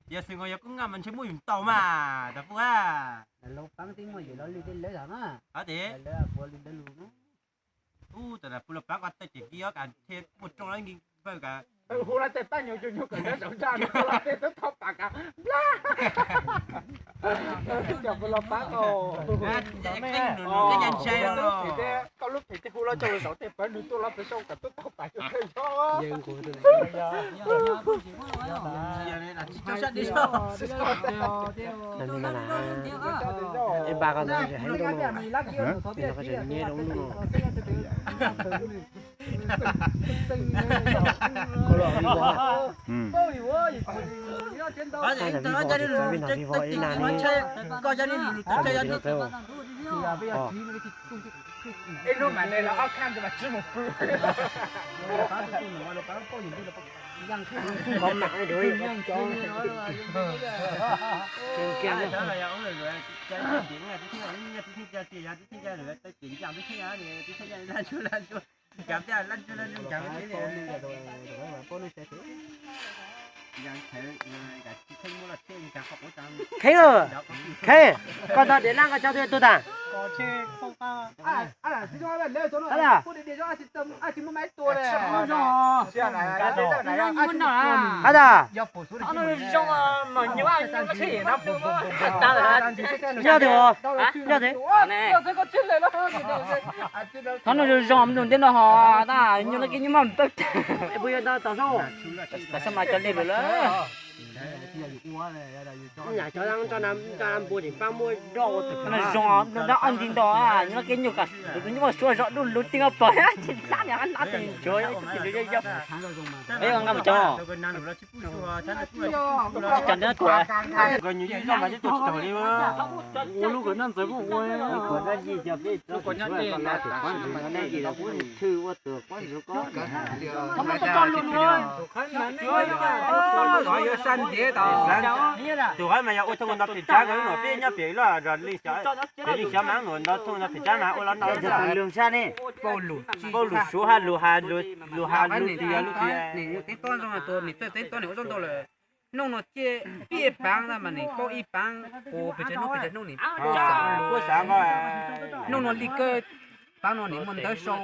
Yog xwm nkaus yog kuj nkaj mas ntshe muaj yus tau mas tas pub a. Lawv paab tib muaj yus lawv lwj teb lawv tag na. Ov tes. Lawv puav lwj lawv lug. Ub, tas tas pub lawv paab koj tej ces kib ob kas thiaj muaj rooj lawv nki npawj kas. Hu lawv tej paab nyuag nyuag nyuag kawm lawv zaum nraj no los tej tub tau pas kas nplaj. Cov pub lawv paab ko. Koj lub phim tej hu lawv coj lug zaum tej pawg nws tuaj los peb sau kom tub tau pas coj kawg yog. Ib npab ko ntawd tseem heev rau no, nws ko tseem nyeb rau lub no. Tab sis vim koj txawv peb hnov vij vog ib nag ne, koj tsis tau txawv. Ib hnub mam li los ob khaj ntawd mas tsis mus pw. Pov mam li. Kheev, kheev, koj tau diav laj koj coj tuaj tuag tas. Hab tas. Hab tas. Nyob twg, nyob twg. Qhov no zoo zoo ntiaj no ho, tab nyuag no kib nyuag maj tawg. Puas yog tau tom sab? Tam sab mas cov li lawm. Nyam cov npua tseem paab muab nroj ua twg. Qhov no zoo, nroj ob ntsis nto, nyuag no kib nyuag kam, nyuag suav zog dub lug tij pog, tsis lab niag hab nab tes ntsuag, ib tug tis ntsuag yog yog. Peb ua nqa mus cov. Cov neb tuaj. Ua lub kawm noj ntxawg kuj ua. Tus qhab mas yog ua thooj nto pem tsab ko lub nuam peb nyob pem loj zos li, pem li xyov mas nuam nto thooj nto pem tsab mas ua los no. Pauj lus suav hab lus has, lus has lus tias lub tias. Noog no ciaj peb paav na mas nim pauj ib paav, pes tsawg noog pes tsawg noog nim pauj xav nqo. Noog no li kawg, paav no nim muaj ntawv sau.